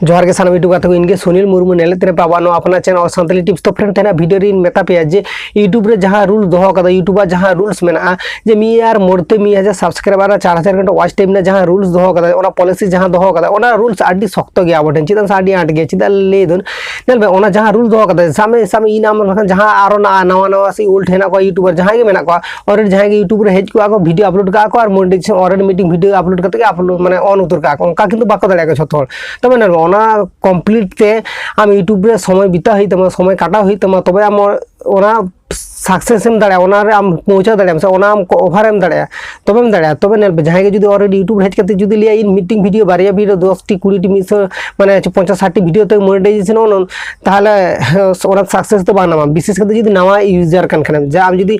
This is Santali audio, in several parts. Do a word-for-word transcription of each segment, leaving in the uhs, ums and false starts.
ᱡᱚᱦᱟᱨ ᱜᱮ ᱥᱟᱱᱟᱢ YouTube ᱜᱟᱛᱮ ᱠᱚ, ᱤᱧ ᱜᱮ ᱥᱩᱱᱤᱞ ᱢᱩᱨᱢᱩ᱾ ᱱᱮᱞᱮᱫ ᱛᱮ ᱟᱵᱚᱣᱟᱜ ᱱᱚᱣᱟ ᱟᱯᱱᱟᱨ ᱪᱮᱱᱮᱞ ᱥᱟᱱᱛᱟᱞᱤ ᱴᱤᱯᱥ᱾ ᱛᱚ ᱯᱷᱨᱮᱱᱰ, ᱛᱮᱦᱮᱧᱟᱜ ᱵᱷᱤᱰᱤᱭᱳ ᱨᱮᱧ ᱢᱮᱛᱟ ᱯᱮᱭᱟ ᱡᱮ YouTube ᱨᱮ ᱡᱟᱦᱟᱸ ᱨᱩᱞ ᱫᱚᱦᱚ ᱠᱟᱫᱟ, YouTube ᱟᱜ ᱡᱟᱦᱟᱸ ᱨᱩᱞᱥ ᱢᱮᱱᱟᱜᱼᱟ ᱡᱮ ᱢᱤᱫ ᱟᱨ ᱢᱚᱬᱮ ᱛᱮ ᱢᱤᱫ ᱦᱟᱡᱟᱨ ᱥᱟᱵᱥᱠᱨᱟᱭᱵᱟᱨ ᱟᱨ ᱪᱟᱨ ᱦᱟᱡᱟᱨ ᱜᱷᱚᱱᱴᱟ ᱣᱟᱪ ᱴᱟᱭᱤᱢ ᱨᱮᱱᱟᱜ ᱡᱟᱦᱟᱸ ᱨᱩᱞᱥ ᱫᱚᱦᱚ ᱠᱟᱫᱟ, ᱚᱱᱟ ᱯᱚᱞᱤᱥᱤ ᱡᱟᱦᱟᱸ ᱫᱚᱦᱚ ᱠᱟᱫᱟ, ᱚᱱᱟ ᱨᱩᱞᱥ ᱟᱹᱰᱤ ᱥᱚᱠᱛᱚ ᱜᱮᱭᱟ ᱟᱵᱚ ᱴᱷᱮᱱ᱾ ᱪᱮᱫᱟᱜ ᱥᱮ ᱟᱹᱰᱤ ᱟᱸᱴ ᱜᱮᱭᱟ᱾ ᱪᱮᱫᱟᱜ ᱞᱟᱹᱭ ᱫᱚᱧ, ᱧᱮᱞ ᱢᱮ, ᱚᱱᱟ ᱡᱟᱦᱟᱸ ᱨᱩᱞ ᱫᱚᱦᱚ ᱠᱟᱫᱟ, ᱥᱟᱵ ᱢᱮ, ᱥᱟᱵ ᱢᱮ, ᱤᱧ ᱟᱢ ᱡᱟᱦᱟᱸ ᱟᱨᱚ ᱱᱟ-, ᱱᱟᱣᱟ ᱱᱟᱣᱟ ᱥᱮ old ᱦᱮᱱᱟᱜ ᱠᱚᱣᱟ YouTuber, ᱡᱟᱦᱟᱸᱭ ᱜᱮ ᱢᱮᱱᱟᱜ ᱠᱚᱣᱟ, already ᱡᱟᱦᱟᱸᱭ ᱜᱮ YouTube ᱨᱮ ᱦᱮᱡ ᱠᱚᱜᱼᱟ ᱠᱚ, ᱵᱷᱤᱰᱤᱭᱳ ᱟᱯᱞᱳᱰ ᱠᱟᱜᱼᱟ ᱠᱚ ᱟᱨ monetization already ᱢᱤᱫᱴᱤᱝ ᱵᱷᱤᱰᱤᱭᱳ ᱟᱯᱞᱳᱰ ᱠᱟᱛᱮ ᱜᱮ ᱟᱯᱞᱳᱰ, ᱢᱟᱱᱮ on ᱩᱛᱟᱹᱨ ᱠᱟᱜᱼᱟ ᱠᱚ, ᱚᱱᱠᱟ ᱠᱤᱱᱛᱩ ᱵᱟᱠᱚ ᱫᱟᱲᱮᱭᱟᱜᱼᱟ ᱠᱚ ᱡᱷᱚᱛᱚ ᱦᱚᱲ᱾ ᱛᱚᱵᱮ ᱧᱮᱞ ᱢᱮ, ᱚᱱᱟ complete ᱛᱮ ᱟᱢ YouTube ᱨᱮ ᱥᱚᱢᱚᱭ ᱵᱤᱛᱟᱹᱣ ᱦᱩᱭᱩᱜ ᱛᱟᱢᱟ, ᱥᱚᱢᱚᱭ ᱠᱟᱴᱟᱣ ᱦᱩᱭᱩᱜ ᱛᱟᱢᱟ, ᱛᱚᱵᱮ ᱟᱢ ᱚᱱᱟ success ᱮᱢ ᱫᱟᱲᱮᱭᱟᱜᱼᱟ, ᱚᱱᱟ ᱨᱮ ᱟᱢ ᱯᱳᱣᱪᱷᱟᱣ ᱫᱟᱲᱮᱭᱟᱜᱼᱟ, ᱥᱮ ᱚᱱᱟ ᱟᱢ cover ᱮᱢ ᱫᱟᱲᱮᱭᱟᱜᱼᱟ, ᱛᱚᱵᱮᱢ ᱫᱟᱲᱮᱭᱟᱜᱼᱟ᱾ ᱛᱚᱵᱮ ᱧᱮᱞ ᱯᱮ, ᱡᱟᱦᱟᱸᱭ ᱜᱮ ᱡᱩᱫᱤ already YouTube ᱨᱮ ᱦᱮᱡ ᱠᱟᱛᱮ ᱡᱩᱫᱤ ᱞᱟᱹᱭᱟ, "ᱤᱧ ᱢᱤᱫᱴᱤᱝ ᱵᱷᱤᱰᱤᱭᱳ, ᱵᱟᱨᱭᱟ ᱵᱷᱤᱰᱤᱭᱳ, ᱫᱚᱥ ᱴᱤ, ᱠᱩᱲᱤ ᱴᱤ, ᱢᱤᱫᱥᱚ, ᱢᱟᱱᱮ ᱯᱚᱧᱪᱟᱥ ᱥᱟᱴ ᱴᱤ ᱵᱷᱤᱰᱤᱭᱳ ᱛᱮ monetization ᱚᱱ", ᱛᱟᱦᱚᱞᱮ ᱚᱱᱟ success ᱫᱚ ᱵᱟᱝ ᱧᱟᱢᱟ᱾ ᱵᱤᱥᱮᱥ ᱠᱟᱛᱮ ᱡᱩᱫᱤ ᱱᱟᱣᱟ user ᱠᱟᱱ ᱠᱷᱟᱱᱮᱢ, ᱡᱟ ᱟᱢ ᱡᱩᱫᱤ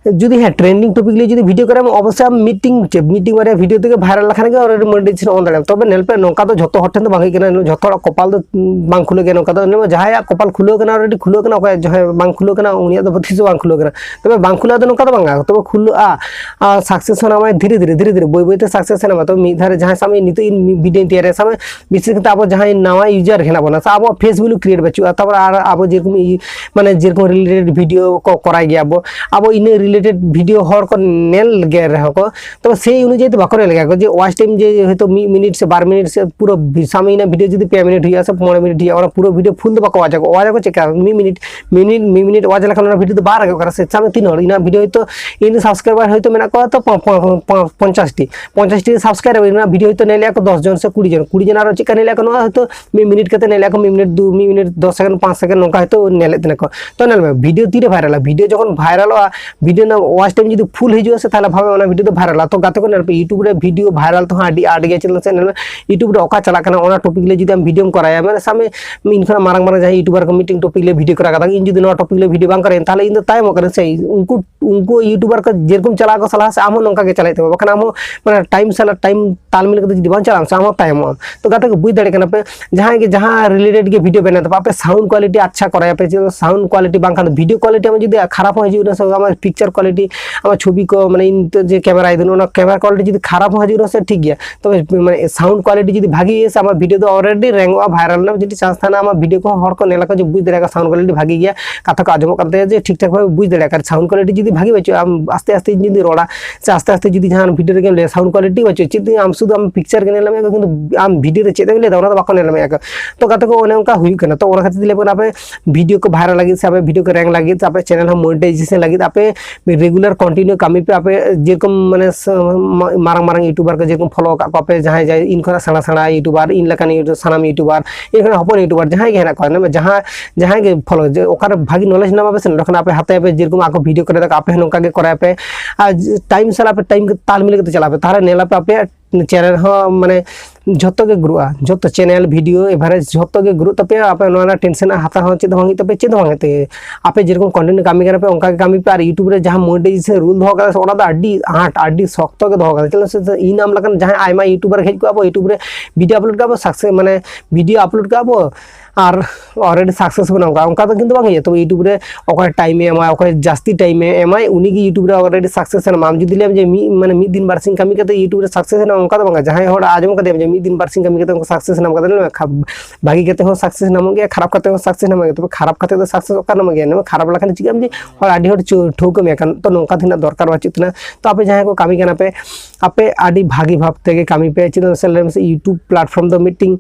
ᱡᱩᱫᱤ ᱦᱮᱸ, trending topic ᱞᱟᱹᱭ ᱡᱩᱫᱤ ᱵᱷᱤᱰᱤᱭᱳ ᱠᱚᱨᱮᱢ, ᱚᱵᱚᱥᱥᱳᱭ ᱟᱢ ᱢᱤᱫᱴᱤᱝ, ᱪᱮᱫ, ᱢᱤᱫᱴᱤᱝ ᱵᱟᱨᱭᱟ ᱵᱷᱤᱰᱤᱭᱳ ᱛᱮᱜᱮ viral ᱞᱮᱠᱷᱟᱱ ᱜᱮ already monetization on ᱫᱟᱲᱮᱭᱟᱜᱼᱟ᱾ ᱛᱚᱵᱮ ᱧᱮᱞ ᱯᱮ, ᱱᱚᱝᱠᱟ ᱫᱚ ᱡᱷᱚᱛᱚ ᱦᱚᱲ ᱴᱷᱮᱱ ᱫᱚ ᱵᱟᱝ ᱦᱩᱭᱩᱜ ᱠᱟᱱᱟ, ᱡᱷᱚᱛᱚ ᱦᱚᱲᱟᱜ ᱠᱚᱯᱟᱞ ᱫᱚ ᱵᱟᱝ ᱠᱷᱩᱞᱟᱹᱜ ᱜᱮᱭᱟ᱾ ᱱᱚᱝᱠᱟ ᱫᱚ ᱧᱮᱞ ᱢᱮ, ᱡᱟᱦᱟᱸᱭᱟᱜ ᱠᱚᱯᱟᱞ ᱠᱷᱩᱞᱟᱹᱣ ᱠᱟᱱᱟ, already ᱠᱷᱩᱞᱟᱹᱣ ᱠᱟᱱᱟ, ᱚᱠᱚᱭᱟᱜ ᱡᱟᱦᱟᱸᱭ ᱵᱟᱝ ᱠᱷᱩᱞᱟᱹᱣ ᱠᱟᱱᱟ, ᱩᱱᱤᱭᱟᱜ ᱫᱚ ᱛᱤᱥ ᱦᱚᱸ ᱵᱟᱝ ᱠᱷᱩᱞᱟᱹᱣ ᱠᱟᱱᱟ᱾ ᱛᱚᱵᱮ ᱵᱟᱝ ᱠᱷᱩᱞᱟᱹᱣ ᱫᱚ ᱱᱚᱝᱠᱟ ᱫᱚ ᱵᱟᱝᱟ, ᱛᱚᱵᱮ ᱠᱷᱩᱞᱟᱹᱜᱼᱟ, ᱟᱨ success ᱦᱚᱸ ᱧᱟᱢᱟᱭ ᱫᱷᱤᱨᱮ ᱫᱷᱤᱨᱮ, ᱫᱷᱤᱨᱮ ᱫᱷᱤᱨᱮ, ᱵᱟᱹᱭ ᱵᱟᱹᱭ ᱛᱮ success ᱮ ᱧᱟᱢᱟ᱾ ᱛᱚᱵᱮ ᱢᱤᱫ ᱫᱷᱟᱣ ᱨᱮ ᱡᱟᱦᱟᱸᱭ ᱥᱟᱵ ᱢᱮ, ᱱᱤᱛᱚᱜ ᱤᱧ ᱵᱷᱤᱰᱤᱭᱳᱧ ᱛᱮᱭᱟᱨᱟ, ᱥᱟᱵ ᱢᱮ, ᱵᱤᱥᱮᱥ ᱠᱟᱛᱮ ᱟᱵᱚ ᱡᱟᱦᱟᱸᱭ ᱱᱟᱣᱟ user ᱦᱮᱱᱟᱜ ᱵᱚᱱᱟ, ᱥᱮ ᱟᱵᱚᱣᱟᱜ face value create ᱵᱟᱹᱪᱩᱜᱼᱟ, ᱛᱟᱨᱯᱚᱨ ᱟᱨ ᱟᱵᱚ ᱡᱮᱨᱚᱠᱚᱢ ᱤ-, ᱢᱟᱱᱮ ᱡᱮᱨᱚᱠᱚᱢ related ᱵᱷᱤᱰᱤᱭᱳ ᱠᱚ ᱠᱚᱨᱟᱣ ᱜᱮᱭᱟ ᱵᱚ, ᱟᱵᱚ ᱤᱱᱟᱹ related ᱵᱷᱤᱰᱤᱭᱳ ᱦᱚᱲ ᱠᱚ ᱧᱮᱞ ᱜᱮ ᱨᱮᱦᱚᱸ ᱠᱚ, ᱛᱚᱵᱮ ᱥᱮᱭ ᱚᱱᱩᱡᱟᱭᱤ ᱫᱚ ᱵᱟᱠᱚ ᱧᱮᱞ ᱜᱮᱭᱟ ᱠᱚ, ᱡᱮ watch time ᱡᱮ ᱦᱚᱭᱛᱳ ᱢᱤᱫ ᱢᱤᱱᱤᱴ ᱥᱮ ᱵᱟᱨ ᱢᱤᱱᱤᱴ ᱥᱮ ᱯᱩᱨᱟᱹ ᱵᱤ-, ᱥᱟᱢ ᱤᱱᱟᱹ ᱵᱷᱤᱰᱤᱭᱳ ᱡᱩᱫᱤ ᱯᱮ ᱢᱤᱱᱤᱴ ᱦᱩᱭᱩᱜᱼᱟ ᱥᱮ ᱯᱚᱱᱮᱨᱚ ᱢᱤᱱᱤᱴ ᱦᱩᱭᱩᱜᱼᱟ, ᱚᱱᱟ ᱯᱩᱨᱟᱹ ᱵᱷᱤᱰᱤᱭᱳ full ᱫᱚ ᱵᱟᱠᱚ watch ᱟᱠᱚ᱾ Watch ᱟᱠᱚ ᱪᱮᱠᱟ? ᱢᱤᱫ ᱢᱤᱱᱤᱴ, ᱢᱤᱱᱤᱴ, ᱢᱤᱫ ᱢᱤᱱᱤᱴ watch ᱞᱮᱠᱷᱟᱱ ᱚᱱᱟ ᱵᱷᱤᱰᱤᱭᱳ ᱫᱚ ᱵᱟᱝ ᱨᱟᱠᱟᱵ ᱠᱟᱱᱟ ᱥᱮ᱾ ᱥᱟᱵ ᱢᱮ ᱛᱤᱱ ᱦᱚᱲ, ᱤᱧᱟᱹᱜ ᱵᱷᱤᱰᱤᱭᱳ ᱦᱚᱭᱛᱳ ᱤᱧ ᱨᱮᱱ subscriber ᱦᱚᱭᱛᱳ ᱢᱮᱱᱟᱜ ᱠᱚᱣᱟ ᱛᱚ ᱯᱚ-, ᱯᱚ-, ᱯᱚ-, ᱯᱚᱧᱪᱟᱥ ᱴᱤ, ᱯᱚᱧᱪᱟᱥ ᱴᱤ subscriber, ᱤᱧ ᱨᱮᱱᱟᱜ ᱵᱷᱤᱰᱤᱭᱳ ᱦᱚᱭᱛᱳ ᱧᱮᱞᱮᱜᱼᱟ ᱠᱚ ᱫᱚᱥ ᱡᱚᱱ ᱥᱮ ᱠᱩᱲᱤ ᱡᱚᱱ, ᱠᱩᱲᱤ ᱡᱚᱱ ᱟᱨᱚ ᱪᱮᱫ ᱠᱟ ᱧᱮᱞᱮᱜᱼᱟ ᱠᱚ, ᱱᱚᱣᱟ ᱦᱚᱭᱛᱳ ᱢᱤᱫ ᱢᱤᱱᱤᱴ ᱠᱟᱛᱮ ᱧᱮᱞᱮᱜᱼᱟ ᱠᱚ, ᱢᱤᱫ ᱢᱤᱱᱤᱴ, ᱫᱩ, ᱢᱤᱫ ᱢᱤᱱᱤᱴ ᱫᱚᱥ ᱥᱮᱠᱮᱱᱰ, ᱯᱟᱸᱪ ᱥᱮᱠᱮᱱᱰ ᱱᱚᱝᱠᱟ ᱦᱚᱭᱛᱳ ᱧᱮᱞᱮᱫ ᱛᱟᱦᱮᱱᱟ ᱠᱚ᱾ ᱛᱚ ᱧᱮᱞ ᱢᱮ, ᱵᱷᱤᱰᱤᱭᱳ ᱛᱤᱨᱮ ᱵᱷᱟᱭᱨᱟᱞᱟ? ᱵᱷᱤᱰᱤᱭᱳ ᱡᱚᱠᱷᱚᱱ ᱵᱷᱟᱭᱨᱟᱞᱚᱜᱼᱟ, ᱵᱷᱤᱰᱤᱭᱳ ᱨᱮᱱᱟᱜ watch time ᱡᱩᱫᱤ full ᱦᱤᱡᱩᱜᱼᱟ ᱥᱮ, ᱛᱟᱦᱚᱞᱮ ᱵᱷᱟᱵᱮ ᱚᱱᱟ ᱵᱷᱤᱰᱤᱭᱳ ᱫᱚ ᱵᱷᱟᱭᱨᱟᱞᱟ᱾ ᱛᱚ ᱜᱟᱛᱮ ᱠᱚ, ᱧᱮᱞ ᱯᱮ, YouTube ᱨᱮ ᱵᱷᱤᱰᱤᱭᱳ ᱵᱷᱟᱭᱨᱟᱞ ᱛᱮᱦᱚᱸ ᱟᱹᱰᱤ ᱟᱸᱴ ᱜᱮᱭᱟ᱾ ᱪᱮᱫᱟᱜ ᱥᱮ ᱧᱮᱞ ᱢᱮ, YouTube ᱨᱮ ᱚᱠᱟ ᱪᱟᱞᱟᱜ ᱠᱟᱱᱟ, ᱚᱱᱟ topic ᱞᱟᱹᱭ ᱡᱩᱫᱤ ᱟᱢ ᱵᱷᱤᱰᱤᱭᱳᱢ ᱠᱚᱨᱟᱣᱟ, ᱢᱟᱱᱮ ᱥᱟᱵ ᱢᱮ, ᱤᱧ ᱠᱷᱚᱱᱟᱜ ᱢᱟᱨᱟᱝ ᱢᱟᱨᱟᱝ ᱡᱟᱦᱟᱸᱭ YouTuber ᱠᱚ ᱢᱤᱫᱴᱮᱱ topic ᱞᱟᱹᱭ ᱵᱷᱤᱰᱤᱭᱳ ᱠᱚᱨᱟᱣ ᱠᱟᱫᱟ, ᱤᱧ ᱡᱩᱫᱤ ᱱᱚᱣᱟ topic ᱞᱟᱹᱭ ᱵᱷᱤᱰᱤᱭᱳ ᱵᱟᱝ ᱠᱚᱨᱟᱣᱟᱹᱧ, ᱛᱟᱦᱚᱞᱮ ᱤᱧ ᱫᱚ ᱛᱟᱭᱚᱢᱚᱜ ᱠᱟᱹᱱᱟᱹᱧ ᱥᱮ᱾ ᱩᱱᱠᱩ ᱩᱱᱠᱩ YouTuber ᱠᱚ ᱡᱮᱨᱚᱠᱚᱢ ᱪᱟᱞᱟᱜ ᱟᱠᱚ ᱥᱟᱞᱟᱦᱟ ᱥᱮ, ᱟᱢ ᱦᱚᱸ ᱱᱚᱝᱠᱟ ᱜᱮ ᱪᱟᱞᱟᱜ ᱦᱩᱭᱩᱜ ᱛᱟᱢᱟ, ᱵᱟᱠᱷᱟᱱ ᱟᱢ ᱦᱚᱸ, ᱢᱟᱱᱮ, time ᱥᱟᱞᱟᱜ time ᱛᱟᱞ ᱢᱤᱞ ᱠᱟᱛᱮ ᱡᱩᱫᱤ ᱵᱟᱝ ᱪᱟᱞᱟᱜ ᱟᱢ ᱥᱮ, ᱟᱢ ᱦᱚᱸ ᱛᱟᱭᱚᱢᱚᱜ ᱟᱢ᱾ ᱛᱚ ᱜᱟᱛᱮ ᱠᱚ, ᱵᱩᱡᱽ ᱫᱟᱲᱮᱭᱟᱜ ᱠᱟᱱᱟ ᱯᱮ, ᱡᱟᱦᱟᱸᱭ ᱜᱮ ᱡᱟᱦᱟᱸ related ᱜᱮ ᱵᱷᱤᱰᱤᱭᱳ ᱵᱮᱱᱟᱣ ᱛᱟᱯᱮ, ᱟᱯᱮ sound quality ᱟᱪᱪᱷᱟ ᱠᱚᱨᱟᱭᱟ ᱯᱮ, ᱪᱮᱫᱟᱜ sound quality ᱵᱟᱝᱠᱷᱟᱱ ᱫᱚ ᱵᱷᱤᱰᱤᱭᱳ quality ᱟᱢᱟᱜ ᱡᱩᱫᱤ ᱠᱷᱟᱨᱟᱯ ᱦᱚᱸ ᱦᱤᱡᱩᱜ ᱠᱟᱱᱟ ᱥᱮ, ᱟᱢᱟᱜ picture ᱠᱳᱣᱟᱞᱤᱴᱤ, ᱟᱢᱟᱜ ᱪᱷᱚᱵᱤ ᱠᱚ, ᱢᱟᱱᱮ ᱤᱧ ᱱᱤᱛᱚᱜ ᱡᱮ ᱠᱮᱢᱮᱨᱟ ᱤᱫᱤᱧ, ᱚᱱᱟ ᱠᱮᱢᱮᱨᱟ ᱠᱳᱣᱟᱞᱤᱴᱤ ᱡᱩᱫᱤ ᱠᱷᱟᱨᱟᱯ ᱦᱚᱸ ᱦᱤᱡᱩᱜ ᱨᱮᱦᱚᱸ ᱥᱮ ᱴᱷᱤᱠ ᱜᱮᱭᱟ, ᱛᱚᱵᱮ ᱢᱟᱱᱮ ᱥᱟᱣᱩᱱᱰ ᱠᱳᱣᱟᱞᱤᱴᱤ ᱡᱩᱫᱤ ᱵᱷᱟᱜᱤ ᱦᱩᱭᱩᱜᱼᱟ ᱥᱮ, ᱟᱢᱟᱜ ᱵᱷᱤᱰᱤᱭᱳ ᱫᱚ ᱚᱞᱨᱮᱰᱤ ᱨᱮᱝᱚᱜᱼᱟ, ᱵᱷᱟᱭᱨᱟᱞ ᱨᱮᱱᱟᱜ ᱡᱩᱫᱤ ᱪᱟᱱᱥ ᱛᱟᱦᱮᱱᱟ, ᱟᱢᱟᱜ ᱵᱷᱤᱰᱤᱭᱳ ᱠᱚᱦᱚᱸ ᱦᱚᱲ ᱠᱚ ᱧᱮᱞ ᱟᱠᱚ ᱡᱮ ᱵᱩᱡᱽ ᱫᱟᱲᱮᱭᱟᱜᱼᱟ ᱥᱟᱣᱩᱱᱰ ᱠᱳᱣᱟᱞᱤᱴᱤ ᱵᱷᱟᱜᱤ ᱜᱮᱭᱟ, ᱠᱟᱛᱷᱟ ᱠᱚ ᱟᱸᱡᱚᱢᱚᱜ ᱠᱟᱱ ᱛᱟᱭᱟ ᱡᱮ ᱴᱷᱤᱠ ᱴᱷᱟᱠ ᱵᱷᱟᱵᱮ ᱵᱩᱡᱽ ᱫᱟᱲᱮᱭᱟᱜ ᱠᱟᱱᱟ᱾ ᱥᱟᱣᱩᱱᱰ ᱠᱳᱣᱟᱞᱤᱴᱤ ᱡᱩᱫᱤ ᱵᱷᱟᱜᱤ ᱵᱟᱹᱪᱩᱜᱼᱟ, ᱟᱢ ᱟᱥᱛᱮ ᱟᱥᱛᱮ ᱡᱩᱫᱤ ᱨᱚᱲᱟ ᱥᱮ ᱟᱥᱛᱮ ᱟᱥᱛᱮ ᱡᱩᱫᱤ ᱡᱟᱦᱟᱱ ᱵᱷᱤᱰᱤᱭᱳ ᱨᱮᱜᱮᱢ ᱞᱟᱹᱭᱟ, ᱥᱟᱣᱩᱱᱰ ᱠᱳᱣᱟᱞᱤᱴᱤ ᱵᱟᱹᱪᱩᱜᱼᱟ, ᱪᱮᱫ ᱟᱢ ᱥᱩᱫᱷᱩ ᱟᱢ ᱯᱤᱠᱪᱟᱨ ᱜᱮ ᱧᱮᱞ ᱧᱟᱢᱮᱫ ᱠᱚ, ᱠᱤᱱᱛᱩ ᱟᱢ ᱵᱷᱤᱰᱤᱭᱳ ᱨᱮ ᱪᱮᱫ ᱮᱢ ᱞᱟᱹᱭᱫᱟ ᱚᱱᱟ ᱫᱚ ᱵᱟᱠᱚ ᱧᱮᱞ ᱧᱟᱢᱮᱫ ᱠᱚ᱾ ᱛᱚ ᱜᱟᱛᱮ ᱠᱚ, ᱚᱱᱮ ᱚᱱᱠᱟ ᱦᱩᱭᱩᱜ ᱠᱟᱱᱟ᱾ ᱛᱚ ᱚᱱᱟ ᱠᱷᱟᱹᱛᱤᱨ ᱛᱮ ᱞᱟᱹᱭ ᱟᱯᱮ ᱠᱟᱱᱟ, ᱟᱯᱮ ᱵᱷᱤᱰᱤᱭᱳ ᱠᱚ ᱵᱷᱟᱭᱨᱟᱞ ᱞᱟᱹᱜᱤᱫ ᱥᱮ ᱟᱯᱮ ᱵᱷᱤᱰᱤᱭᱳ ᱠᱚ ᱨᱮᱝ ᱞᱟᱹᱜᱤᱫ ᱥᱮ ᱟᱯᱮ ᱪᱮᱱᱮᱞ ᱦᱚᱸ ᱢᱚᱱᱤᱴᱟᱭᱡᱮᱥᱚᱱ ᱞᱟᱹᱜᱤᱫ ᱟᱯᱮ ᱨᱮᱜᱩᱞᱟᱨ ᱠᱚᱱᱴᱤᱱᱤᱭᱩ ᱠᱟᱹᱢᱤ ᱯᱮ᱾ ᱟᱯᱮ ᱡᱮᱨᱚᱠᱚᱢ ᱢᱟᱱᱮ ᱥ-, ᱢᱟ-, ᱢᱟᱨᱟᱝ ᱢᱟᱨᱟᱝ ᱤᱭᱩᱴᱩᱵᱟᱨ ᱠᱚ ᱡᱮᱨᱚᱠᱚᱢ ᱯᱷᱚᱞᱳ ᱟᱠᱟᱫ ᱠᱚᱣᱟ ᱯᱮ, ᱡᱟᱦᱟᱸᱭ ᱡᱟᱦᱟᱸᱭ ᱤᱧ ᱠᱷᱚᱱᱟᱜ ᱥᱮᱬᱟ ᱥᱮᱬᱟ ᱤᱭᱩᱴᱩᱵᱟᱨ, ᱤᱧ ᱞᱮᱠᱟᱱ ᱤᱭᱩᱴᱩᱵᱟᱨ, ᱥᱟᱱᱟᱢ ᱤᱭᱩᱴᱩᱵᱟᱨ, ᱤᱧ ᱠᱷᱚᱱᱟᱜ ᱦᱚᱯᱚᱱ ᱤᱭᱩᱴᱩᱵᱟᱨ ᱡᱟᱦᱟᱸᱭ ᱜᱮ ᱦᱮᱱᱟᱜ ᱠᱚᱣᱟ, ᱡᱟᱦᱟᱸ ᱡᱟᱦᱟᱸᱭ ᱜᱮ ᱯᱷᱚᱞᱳ, ᱡᱮ ᱚᱠᱟᱨᱮ ᱵᱷᱟᱜᱤ ᱱᱚᱞᱮᱡᱽ ᱧᱟᱢᱟ ᱯᱮ ᱥᱮ, ᱱᱚᱰᱮ ᱠᱷᱚᱱᱟᱜ ᱟᱯᱮ ᱦᱟᱛᱟᱭᱟ ᱯᱮ, ᱡᱮᱨᱚᱠᱚᱢ ᱟᱠᱚ ᱵᱷᱤᱰᱤᱭᱳ ᱠᱚᱨᱮ ᱫᱚ ᱟᱯᱮ ᱦᱚᱸ ᱱᱚᱝᱠᱟ ᱜᱮ ᱠᱚᱨᱟᱣ ᱯᱮ᱾ ᱟᱨ ᱴᱟᱭᱤᱢ ᱥᱟᱞᱟᱜ ᱟᱯᱮ ᱴᱟᱭᱤᱢ ᱛᱟᱞ ᱢᱤᱞᱟᱹᱣ ᱠᱟᱛᱮ ᱪᱟᱞᱟᱜ ᱯᱮ, ᱛᱟᱦᱚᱞᱮ ᱧᱮᱞ ᱟᱯᱮ ᱟᱯᱮᱭᱟᱜ ᱪᱮᱱᱮᱞ ᱦᱚᱸ ᱢᱟᱱᱮ ᱡᱷᱚᱛᱚ ᱜᱮ ᱜᱨᱳᱜᱼᱟ, ᱡᱷᱚᱛᱚ ᱪᱮᱱᱮᱞ, ᱵᱷᱤᱰᱤᱭᱳ, ᱮᱵᱷᱟᱨᱮᱡᱽ ᱡᱷᱚᱛᱚ ᱜᱮ ᱜᱨᱳᱜ ᱛᱟᱯᱮᱭᱟ᱾ ᱟᱯᱮ ᱱᱚᱣᱟ ᱨᱮᱱᱟᱜ ᱴᱮᱱᱥᱮᱱ ᱦᱟᱛᱟᱣ ᱦᱚᱸ ᱪᱮᱫ ᱦᱚᱸ ᱵᱟᱝ ᱦᱩᱭᱩᱜ ᱛᱟᱯᱮᱭᱟ, ᱪᱮᱫ ᱦᱚᱸ ᱵᱟᱝ ᱦᱩᱭᱩᱜ ᱛᱟᱯᱮᱭᱟ᱾ ᱟᱯᱮ ᱡᱮᱨᱚᱠᱚᱢ ᱠᱚᱱᱴᱮᱱᱴ ᱠᱟᱹᱢᱤ ᱠᱟᱱᱟ ᱯᱮ, ᱚᱱᱠᱟ ᱜᱮ ᱠᱟᱹᱢᱤ ᱯᱮ᱾ ᱟᱨ ᱤᱭᱩᱴᱩᱵᱽ ᱨᱮ ᱡᱟᱦᱟᱸ ᱢᱚᱱᱤᱴᱟᱭᱡᱮᱥᱚᱱ ᱨᱩᱞ ᱫᱚᱦᱚ ᱠᱟᱫᱟ ᱥᱮ, ᱚᱱᱟ ᱫᱚ ᱟᱹᱰᱤ ᱟᱸᱴ, ᱟᱹᱰᱤ ᱥᱚᱠᱛᱚ ᱜᱮ ᱫᱚᱦᱚ ᱠᱟᱫᱟ᱾ ᱪᱮᱫᱟᱜ ᱥᱮ ᱤᱧ ᱟᱢ ᱞᱮᱠᱟᱱ ᱡᱟᱦᱟᱸᱭ ᱟᱭᱢᱟ ᱤᱭᱩᱴᱩᱵᱟᱨ ᱦᱮᱡ ᱠᱚᱜᱼᱟ ᱵᱚ, ᱤᱭᱩᱴᱩᱵᱽ ᱨᱮ ᱵᱷᱤᱰᱤᱭᱳ ᱟᱯᱞᱳᱰ ᱠᱟᱜᱼᱟ ᱵᱚ, ᱥᱟᱠᱥᱮᱥ, ᱢᱟᱱᱮ ᱵᱷᱤᱰᱤᱭᱳ ᱟᱯᱞᱳᱰ ᱠᱟᱜᱼᱟ ᱵᱚ, ᱟᱨ ᱚᱞᱨᱮᱰᱤ ᱥᱟᱠᱥᱮᱥ ᱵᱚᱱ ᱚᱱᱠᱟ, ᱚᱱᱠᱟ ᱫᱚ ᱠᱤᱱᱛᱩ ᱵᱟᱝ ᱦᱩᱭᱩᱜᱼᱟ᱾ ᱛᱚᱵᱮ ᱤᱭᱩᱴᱩᱵᱽ ᱨᱮ ᱚᱠᱚᱭ ᱴᱟᱭᱤᱢᱮ ᱮᱢᱟ, ᱚᱠᱚᱭ ᱡᱟᱹᱥᱛᱤ ᱴᱟᱭᱤᱢᱮ ᱮᱢᱟᱭ, ᱩᱱᱤ ᱜᱮ ᱤᱭᱩᱴᱩᱵᱽ ᱨᱮ ᱚᱞᱨᱮᱰᱤ ᱥᱟᱠᱥᱮᱥ ᱮᱱᱟ᱾ ᱟᱢ ᱡᱩᱫᱤ ᱞᱟᱹᱭᱟᱢ ᱡᱮ ᱢᱤᱫ, ᱢᱟᱱᱮ ᱢᱤᱫ ᱫᱤᱱ ᱵᱟᱨᱥᱤᱧ ᱠᱟᱹᱢᱤ ᱠᱟᱛᱮ ᱤᱭᱩᱴᱩᱵᱽ ᱨᱮ ᱥᱟᱠᱥᱮᱥ ᱮᱱᱟ, ᱚᱱᱠᱟ ᱫᱚ ᱵᱟᱝᱟ᱾ ᱡᱟᱦᱟᱸᱭ ᱦᱚᱲ ᱟᱸᱡᱚᱢ ᱠᱟᱫᱮᱭᱟᱢ ᱡᱮ ᱢᱤᱫ ᱫᱤᱱ ᱵᱟᱨᱥᱤᱧ ᱠᱟᱹᱢᱤ ᱠᱟᱛᱮ ᱚᱱᱠᱟ ᱥᱟᱠᱥᱮᱥ ᱮᱱᱟ, ᱚᱱᱠᱟ ᱫᱚ ᱞᱟᱹᱭ ᱢᱮ, ᱠᱷᱟᱯ-, ᱵᱷᱟᱜᱤ ᱠᱟᱛᱮ ᱦᱚᱸ ᱥᱟᱠᱥᱮᱥ ᱧᱟᱢᱚᱜ ᱜᱮᱭᱟ, ᱠᱷᱟᱨᱟᱯ ᱠᱟᱛᱮ ᱦᱚᱸ ᱥᱟᱠᱥᱮᱥ ᱧᱟᱢᱚᱜ ᱜᱮᱭᱟ᱾ ᱛᱚᱵᱮ ᱠᱷᱟᱨᱟᱯ ᱠᱟᱛᱮ ᱫᱚ ᱥᱟᱠᱥᱮᱥ ᱚᱠᱟ ᱧᱟᱢᱚᱜ ᱜᱮᱭᱟ? ᱱᱚᱣᱟ ᱠᱷᱟᱨᱟᱯ ᱞᱮᱠᱷᱟᱱ ᱪᱤᱠᱟᱹᱭᱟᱢ ᱡᱮ ᱦᱚᱲ ᱟᱹᱰᱤ ᱦᱚᱲ ᱪᱷᱩ-, ᱴᱷᱟᱹᱣᱠᱟᱹ ᱢᱮᱭᱟ ᱠᱟᱱ᱾ ᱛᱚ ᱱᱚᱝᱠᱟ ᱛᱤᱱᱟᱹᱜ ᱫᱚᱨᱠᱟᱨ ᱵᱟᱹᱪᱩᱜ ᱛᱟᱦᱮᱱᱟ᱾ ᱛᱚ ᱟᱯᱮ ᱡᱟᱦᱟᱸᱭ ᱠᱚ ᱠᱟᱹᱢᱤ ᱠᱟᱱᱟ ᱯᱮ, ᱟᱯᱮ ᱟᱹᱰᱤ ᱵᱷᱟᱹᱜᱤ ᱵᱷᱟᱵᱽ ᱛᱮᱜᱮ ᱠᱟᱹᱢᱤ ᱯᱮ᱾ ᱪᱮᱫᱟᱜ ᱥᱮ ᱞᱟᱹᱭ ᱢᱮᱥᱮ, ᱤᱭᱩᱴᱩᱵᱽ ᱯᱞᱟᱴᱯᱷᱚᱨᱢ ᱫᱚ ᱢᱤᱫᱴᱤᱝ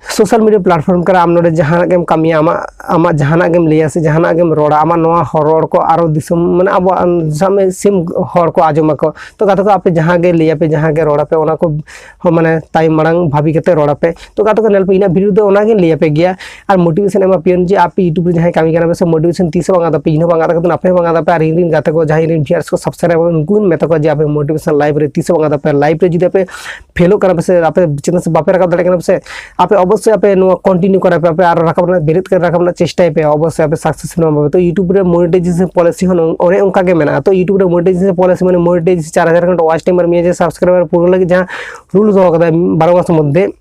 ᱥᱳᱥᱟᱞ ᱢᱤᱰᱤᱭᱟ ᱯᱞᱟᱴᱯᱷᱚᱨᱢ ᱠᱟᱱᱟ᱾ ᱟᱢ ᱱᱚᱰᱮ ᱡᱟᱦᱟᱱᱟᱜ ᱜᱮᱢ ᱠᱟᱹᱢᱤᱭᱟ, ᱟᱢᱟᱜ, ᱟᱢᱟᱜ ᱡᱟᱦᱟᱱᱟᱜ ᱜᱮᱢ ᱞᱟᱹᱭᱟ ᱥᱮ ᱡᱟᱦᱟᱱᱟᱜ ᱜᱮᱢ ᱨᱚᱲᱟ, ᱟᱢᱟᱜ ᱱᱚᱣᱟ ᱦᱚ-, ᱨᱚᱲ ᱠᱚ ᱟᱨᱚ ᱫᱤᱥᱚᱢ, ᱢᱟᱱᱮ ᱟᱵᱚᱣᱟᱜ ᱥᱟᱵ ᱢᱮ ᱥᱤᱢ ᱦᱚᱲ ᱠᱚ ᱟᱸᱡᱚᱢᱟᱠᱚ᱾ ᱛᱚ ᱜᱟᱛᱮ ᱠᱚ, ᱟᱯᱮ ᱡᱟᱦᱟᱸ ᱜᱮ ᱞᱟᱹᱭᱟᱯᱮ, ᱡᱟᱦᱟᱸ ᱜᱮ ᱨᱚᱲᱟᱯᱮ, ᱚᱱᱟ ᱠᱚ ᱦᱚᱸ ᱢᱟᱱᱮ ᱛᱟᱭᱚᱢ ᱢᱟᱲᱟᱝ ᱵᱷᱟᱵᱤ ᱠᱟᱛᱮ ᱨᱚᱲᱟᱯᱮ᱾ ᱛᱚ ᱜᱟᱛᱮ ᱠᱚ, ᱧᱮᱞ ᱯᱮ, ᱤᱧᱟᱹᱜ ᱵᱷᱤᱰᱤᱭᱳ ᱫᱚ ᱚᱱᱟᱜᱤᱧ ᱞᱟᱹᱭᱟᱯᱮ ᱜᱮᱭᱟ᱾ ᱟᱨ ᱢᱳᱴᱤᱵᱷᱮᱥᱚᱱ ᱮᱢᱟ ᱯᱮᱭᱟᱹᱧ ᱡᱮ ᱟᱯᱮ ᱤᱭᱩᱴᱩᱵᱽ ᱨᱮ ᱡᱟᱦᱟᱸᱭ ᱠᱟᱹᱢᱤ ᱠᱟᱱᱟ ᱯᱮ ᱥᱮ, ᱢᱳᱴᱤᱵᱷᱮᱥᱚᱱ ᱛᱤᱥ ᱦᱚᱸ ᱵᱟᱝ ᱟᱫ ᱛᱟᱯᱮ, ᱤᱧ ᱦᱚᱸ ᱵᱟᱝ ᱟᱫ ᱛᱟᱯᱮ, ᱟᱨ ᱤᱧ ᱨᱮᱱ ᱜᱟᱛᱮ ᱠᱚ, ᱡᱟᱦᱟᱸᱭ ᱤᱧ ᱨᱮᱱ ᱵᱷᱤᱭᱟᱨᱥ ᱠᱚ, ᱥᱟᱵᱥᱠᱨᱟᱭᱵᱟᱨ, ᱩᱱᱠᱩ ᱦᱚᱸᱧ ᱢᱮᱛᱟ ᱠᱚᱣᱟ ᱡᱮ ᱟᱯᱮ ᱢᱳᱴᱤᱵᱷᱮᱥᱚᱱ ᱞᱟᱭᱤᱯᱷ ᱨᱮ ᱛᱤᱥ ᱦᱚᱸ ᱵᱟᱝ ᱟᱫ ᱛᱟᱯᱮ᱾ ᱞᱟᱭᱤᱯᱷ ᱨᱮ ᱡᱩᱫᱤ ᱟᱯᱮ ᱯᱷᱮᱞᱚᱜ ᱠᱟᱱᱟ ᱯᱮ ᱥᱮ, ᱟᱯᱮ ᱪᱮᱛᱟᱱ ᱥᱮ ᱵᱟᱯᱮ ᱨᱟᱠᱟᱵ ᱫᱟᱲᱮᱭᱟᱜ ᱠᱟᱱᱟ ᱯᱮ ᱥᱮ, ᱟᱯᱮ ᱚᱵᱚᱥᱥᱳᱭ ᱟᱯᱮ ᱱᱚᱣᱟ ᱠᱚᱱᱴᱤᱱᱤᱭᱩ ᱠᱚᱨᱟᱣ ᱯᱮ, ᱟᱯᱮ ᱟᱨ ᱨᱟᱠᱟᱵ ᱨᱮᱱᱟᱜ, ᱵᱮᱨᱮᱫ ᱠᱟᱛᱮ ᱨᱟᱠᱟᱵ ᱨᱮᱱᱟᱜ ᱪᱮᱥᱴᱟᱭ ᱯᱮ, ᱚᱵᱚᱥᱥᱳᱭ ᱟᱯᱮ ᱥᱟᱠᱥᱮᱥ ᱧᱟᱢ ᱯᱮ᱾ ᱛᱚ ᱤᱭᱩᱴᱩᱵᱽ ᱨᱮ ᱢᱳᱱᱮᱴᱟᱭᱡᱮᱥᱚᱱ ᱯᱚᱞᱤᱥᱤ ᱦᱚᱸ ᱱᱚᱝ-, ᱚᱱᱮ ᱚᱱᱠᱟ ᱜᱮ ᱢᱮᱱᱟᱜᱼᱟ᱾ ᱛᱚ ᱤᱭᱩᱴᱩᱵᱽ ᱨᱮ ᱢᱳᱱᱮᱴᱟᱭᱡᱮᱥᱚᱱ ᱯᱚᱞᱤᱥᱤ ᱢᱟᱱᱮ ᱢᱳᱱᱮᱴᱟᱭᱡᱮᱥᱚᱱ ᱪᱟᱨ ᱦᱟᱡᱟᱨ ᱠᱷᱚᱱ ᱣᱟᱪ ᱴᱟᱭᱤᱢ ᱟᱨ ᱢᱤᱫ ᱦᱟᱡᱟᱨ ᱥᱟᱵᱥᱠᱨᱟᱭᱵᱟᱨ ᱯᱩᱨᱟᱹᱣ ᱞᱟᱹᱜᱤᱫ ᱡᱟᱦᱟᱸ ᱨᱩᱞ ᱫᱚᱦᱚ ᱠᱟᱫᱟᱭ ᱵᱟᱨᱚ ᱢᱟᱥ ᱢᱚᱫᱽᱫᱷᱮ,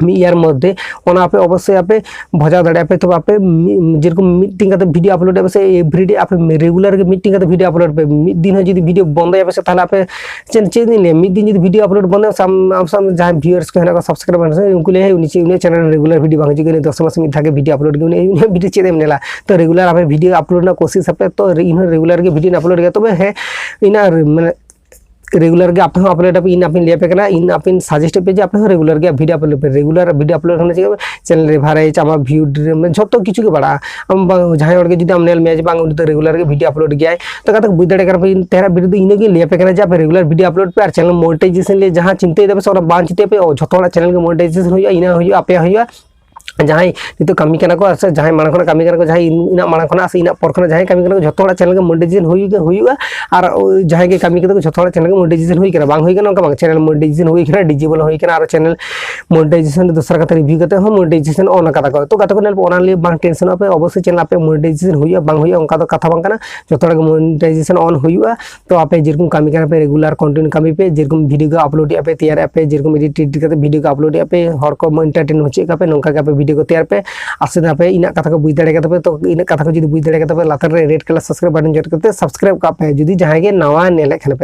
ᱢᱤᱫ ᱤᱭᱟᱨ ᱢᱚᱫᱽᱫᱷᱮ, ᱚᱱᱟ ᱟᱯᱮ ᱚᱵᱚᱥᱥᱳᱭ ᱟᱯᱮ ᱵᱷᱚᱡᱟᱣ ᱫᱟᱲᱮᱭᱟᱜᱼᱟ ᱯᱮ᱾ ᱛᱚᱵᱮ ᱟᱯᱮ ᱢᱤ-, ᱡᱮᱨᱚᱠᱚᱢ ᱢᱤᱫᱴᱮᱱ ᱠᱟᱛᱮ ᱵᱷᱤᱰᱤᱭᱳ ᱟᱯᱞᱳᱰ ᱟᱯᱮ ᱥᱮ, ᱮᱵᱷᱨᱤᱰᱮ ᱟᱯᱮ ᱨᱮᱜᱩᱞᱟᱨ ᱜᱮ ᱢᱤᱫᱴᱮᱱ ᱠᱟᱛᱮ ᱵᱷᱤᱰᱤᱭᱳ ᱟᱯᱞᱳᱰ ᱯᱮ᱾ ᱢᱤᱫ ᱫᱤᱱ ᱦᱚᱸ ᱡᱩᱫᱤ ᱵᱷᱤᱰᱤᱭᱳ ᱵᱚᱱᱫᱚᱭᱟ ᱯᱮ ᱥᱮ, ᱛᱟᱦᱚᱞᱮ ᱟᱯᱮ ᱪᱮᱫ, ᱪᱮᱫ ᱤᱧ ᱞᱟᱹᱭᱟ, ᱢᱤᱫ ᱫᱤᱱ ᱡᱩᱫᱤ ᱵᱷᱤᱰᱤᱭᱳ ᱟᱯᱞᱳᱰ ᱵᱚᱱᱫᱚᱭᱟ, ᱥᱟᱢ, ᱟᱢ ᱥᱟᱢ ᱡᱟᱦᱟᱸᱭ ᱵᱷᱤᱭᱩᱣᱟᱨᱥ ᱠᱚ ᱦᱮᱱᱟᱜ ᱠᱚᱣᱟ, ᱥᱟᱵᱥᱠᱨᱟᱭᱵᱟᱨ ᱥᱮ, ᱩᱱᱠᱩ ᱞᱟᱹᱭᱟ, "ᱦᱮᱸ, ᱩᱱᱤ ᱪᱮᱫ, ᱩᱱᱤᱭᱟᱜ ᱪᱮᱱᱮᱞ ᱨᱮ ᱨᱮᱜᱩᱞᱟᱨ ᱵᱷᱤᱰᱤᱭᱳ ᱵᱟᱝ ᱦᱤᱡᱩᱜ ᱠᱟᱱᱟ, ᱫᱚᱥ ᱢᱟᱥ ᱢᱤᱫ ᱫᱷᱟᱣ ᱜᱮ ᱵᱷᱤᱰᱤᱭᱳ ᱟᱯᱞᱳᱰ ᱜᱮ, ᱩᱱᱤ, ᱩᱱᱤᱭᱟᱜ ᱵᱷᱤᱰᱤᱭᱳ ᱪᱮᱫ ᱮᱢ ᱧᱮᱞᱟ?" ᱛᱚ ᱨᱮᱜᱩᱞᱟᱨ ᱟᱯᱮ ᱵᱷᱤᱰᱤᱭᱳ ᱟᱯᱞᱳᱰ ᱨᱮᱱᱟᱜ ᱠᱳᱥᱤᱥ ᱟᱯᱮ, ᱛᱚ ᱤᱧ ᱦᱚᱸ ᱨᱮᱜᱩᱞᱟᱨ ᱜᱮ ᱵᱷᱤᱰᱤᱭᱳᱧ ᱟᱯᱞᱳᱰ ᱜᱮᱭᱟ᱾ ᱛᱚᱵᱮ ᱦᱮᱸ, ᱤᱧᱟᱹᱜ ᱢᱟᱱᱮ ᱨᱮᱜᱩᱞᱟᱨ ᱜᱮ ᱟᱯᱮ ᱦᱚᱸ ᱟᱯᱞᱳᱰ ᱟᱯᱮ, ᱤᱧ ᱟᱯᱮᱧ ᱞᱟᱹᱭ ᱟᱯᱮ ᱠᱟᱱᱟ, ᱤᱧ ᱟᱯᱮᱧ ᱥᱟᱡᱮᱥᱴ ᱟᱯᱮ ᱡᱮ ᱟᱯᱮ ᱦᱚᱸ ᱨᱮᱜᱩᱞᱟᱨ ᱜᱮ ᱵᱷᱤᱰᱤᱭᱳ ᱟᱯᱞᱳᱰ ᱯᱮ᱾ ᱨᱮᱜᱩᱞᱟᱨ ᱵᱷᱤᱰᱤᱭᱳ ᱟᱯᱞᱳᱰ ᱠᱷᱟᱱ ᱪᱮᱫ ᱪᱮᱱᱮᱞ ᱨᱮ ᱮᱵᱷᱟᱨᱮᱡᱽ, ᱟᱢᱟᱜ ᱵᱷᱤᱭᱩ, ᱡᱷᱚᱛᱚ ᱠᱤᱪᱷᱩ ᱜᱮ ᱵᱟᱲᱟᱜᱼᱟ᱾ ᱟᱢ ᱵᱟᱝ, ᱡᱟᱦᱟᱸᱭ ᱦᱚᱲ ᱜᱮ ᱡᱩᱫᱤ ᱟᱢ ᱧᱮᱞ ᱢᱮᱭᱟ ᱡᱮ ᱵᱟᱝ, ᱩᱱᱤ ᱫᱚ ᱨᱮᱜᱩᱞᱟᱨ ᱜᱮ ᱵᱷᱤᱰᱤᱭᱳ ᱟᱯᱞᱳᱰ ᱜᱮᱭᱟᱭ, ᱛᱚ ᱠᱟᱛᱷᱟ ᱠᱚ ᱵᱩᱡᱽ ᱫᱟᱲᱮᱭᱟᱜ ᱠᱟᱱᱟ ᱯᱮ, ᱤᱧ ᱛᱮᱦᱮᱧᱟᱜ ᱵᱷᱤᱰᱤᱭᱳ ᱫᱚ ᱤᱱᱟᱹᱜᱮ ᱞᱟᱹᱭ ᱟᱯᱮ ᱠᱟᱱᱟ ᱡᱮ ᱟᱯᱮ ᱨᱮᱜᱩᱞᱟᱨ ᱵᱷᱤᱰᱤᱭᱳ ᱟᱯᱞᱳᱰ ᱯᱮ ᱟᱨ ᱪᱮᱱᱮᱞ ᱢᱚᱱᱮᱴᱟᱭᱡᱮᱥᱚᱱ ᱞᱟᱹᱜᱤᱫ ᱡᱟᱦᱟᱸ ᱪᱤᱱᱛᱟᱹᱭ ᱫᱟᱯᱮ ᱥᱮ ᱚᱱᱟ ᱵᱟᱝ ᱪᱤᱱᱛᱟᱹᱭ ᱯᱮ, ᱡᱷᱚᱛᱚ ᱦᱚᱲᱟᱜ ᱪᱮᱱᱮᱞ ᱜᱮ ᱢᱚᱱᱮᱴᱟᱭᱡᱮᱥᱚᱱ ᱦᱩᱭᱩᱜᱼᱟ, ᱤᱱᱟᱹ ᱦᱩᱭᱩᱜᱼᱟ, ᱟᱯᱮᱭᱟᱜ ᱦᱩᱭᱩᱜᱼᱟ᱾ ᱡᱟᱦᱟᱸᱭ ᱱᱤᱛᱚᱜ ᱠᱟᱹᱢᱤ ᱠᱟᱱᱟ ᱠᱚ ᱟᱨ ᱥᱮ ᱡᱟᱦᱟᱸᱭ ᱢᱟᱲᱟᱝ ᱠᱷᱚᱱᱟᱜ ᱠᱟᱹᱢᱤ ᱠᱟᱱᱟ ᱠᱚ, ᱡᱟᱦᱟᱸᱭ ᱤᱱᱟᱹᱜ ᱢᱟᱲᱟᱝ ᱠᱷᱚᱱᱟᱜ ᱥᱮ ᱤᱱᱟᱹᱜ ᱯᱚᱨ ᱠᱷᱚᱱᱟᱜ ᱡᱟᱦᱟᱸᱭ ᱠᱟᱹᱢᱤ ᱠᱟᱱᱟ ᱠᱚ, ᱡᱷᱚᱛᱚ ᱦᱚᱲᱟᱜ ᱪᱮᱱᱮᱞ ᱜᱮ ᱢᱚᱱᱮᱴᱟᱭᱡᱮᱥᱚᱱ ᱦᱩᱭᱩᱜ ᱜᱮ ᱦᱩᱭᱩᱜᱼᱟ᱾ ᱟᱨ ᱡᱟᱦᱟᱸᱭ ᱜᱮ ᱠᱟᱹᱢᱤ ᱠᱟᱛᱮ ᱠᱚ, ᱡᱷᱚᱛᱚ ᱦᱚᱲᱟᱜ ᱪᱮᱱᱮᱞ ᱜᱮ ᱢᱚᱱᱮᱴᱟᱭᱡᱮᱥᱚᱱ ᱦᱩᱭ ᱠᱟᱱᱟ, ᱵᱟᱝ ᱦᱩᱭ ᱠᱟᱱᱟ ᱚᱱᱠᱟ ᱵᱟᱝ, ᱪᱮᱱᱮᱞ ᱢᱚᱱᱮᱴᱟᱭᱡᱮᱥᱚᱱ ᱦᱩᱭ ᱠᱟᱱᱟ ᱟᱨ ᱪᱮᱱᱮᱞ ᱢᱚᱱᱮᱴᱟᱭᱡᱮᱥᱚᱱ ᱫᱚᱥᱨᱟ ᱠᱟᱛᱮ ᱨᱤᱵᱷᱤᱭᱩ ᱠᱟᱛᱮ ᱦᱚᱸ ᱢᱚᱱᱮᱴᱟᱭᱡᱮᱥᱚᱱ ᱚᱱ ᱠᱟᱫᱟ ᱠᱚ᱾ ᱛᱚ ᱜᱟᱛᱮ ᱠᱚ, ᱧᱮᱞ ᱯᱮ, ᱚᱱᱟ ᱞᱟᱹᱜᱤᱫ ᱵᱟᱝ ᱴᱮᱱᱥᱚᱱᱚᱜ ᱯᱮ, ᱚᱵᱚᱥᱥᱳᱭ ᱪᱮᱱᱮᱞ ᱟᱯᱮ ᱢᱚᱱᱮᱴᱟᱭᱡᱮᱥᱚᱱ ᱦᱩᱭᱩᱜᱼᱟ, ᱵᱟᱝ ᱦᱩᱭᱩᱜᱼᱟ ᱚᱱᱠᱟ ᱫᱚ ᱠᱟᱛᱷᱟ ᱵᱟᱝ ᱠᱟᱱᱟ, ᱡᱷᱚᱛᱚ ᱦᱚᱲ ᱜᱮ ᱢᱚᱱᱮᱴᱟᱭᱡᱮᱥᱚᱱ ᱚᱱ ᱦᱩᱭᱩᱜᱼᱟ᱾ ᱛᱚ ᱟᱯᱮ ᱡᱮᱨᱚᱠᱚᱢ ᱠᱟᱹᱢᱤ ᱠᱟᱱᱟ ᱯᱮ, ᱨᱮᱜᱩᱞᱟᱨ ᱠᱚᱱᱴᱤᱱᱤᱭᱩ ᱠᱟᱹᱢᱤ ᱯᱮ, ᱡᱮᱨᱚᱠᱚᱢ ᱵᱷᱤᱰᱤᱭᱳ ᱠᱚ ᱟᱯᱞᱳᱰ ᱮᱫᱼᱟ ᱯᱮ, ᱛᱮᱭᱟᱨᱮᱫᱼᱟ ᱯᱮ, ᱡᱮᱨᱚᱠᱚᱢ ᱮᱰᱤᱴ ᱮᱰᱤᱴ ᱠᱟᱛᱮ ᱵᱷᱤᱰᱤᱭᱳ ᱠᱚ ᱟᱯᱞᱳᱰ ᱮᱫᱼᱟ ᱯᱮ, ᱦᱚᱲ ᱠᱚ ᱮᱱᱴᱟᱨᱴᱮᱱ ᱦᱚᱪᱚᱭᱮᱫ ᱠᱚᱣᱟ ᱯᱮ, ᱱᱚᱝᱠᱟ ᱜᱮ ᱟᱯᱮ ᱵᱷᱤᱰᱤᱭᱳ ᱠᱚ ᱛᱮᱭᱟᱨ ᱯᱮ᱾ ᱟᱥᱮ ᱟᱯᱮ ᱤᱧᱟᱹᱜ ᱠᱟᱛᱷᱟ ᱠᱚ ᱵᱩᱡᱽ ᱫᱟᱲᱮ ᱠᱟᱫᱟ ᱯᱮ? ᱛᱚ ᱤᱱᱟᱹᱜ ᱠᱟᱛᱷᱟ ᱠᱚ ᱡᱩᱫᱤ ᱵᱩᱡᱽ ᱫᱟᱲᱮ ᱠᱟᱫᱟ ᱯᱮ, ᱞᱟᱛᱟᱨ ᱨᱮ ᱨᱮᱰ ᱠᱟᱞᱟᱨ ᱥᱟᱵᱥᱠᱨᱟᱭᱤᱵ ᱵᱟᱴᱚᱱ ᱡᱚᱴ ᱠᱟᱛᱮ ᱥᱟᱵᱥᱠᱨᱟᱭᱤᱵ ᱠᱟᱜ ᱯᱮ, ᱡᱩᱫᱤ ᱡᱟᱦᱟᱸᱭ ᱜᱮ ᱱᱟᱣᱟ ᱧᱮᱞᱮᱫ ᱠᱷᱟᱱ ᱯᱮ᱾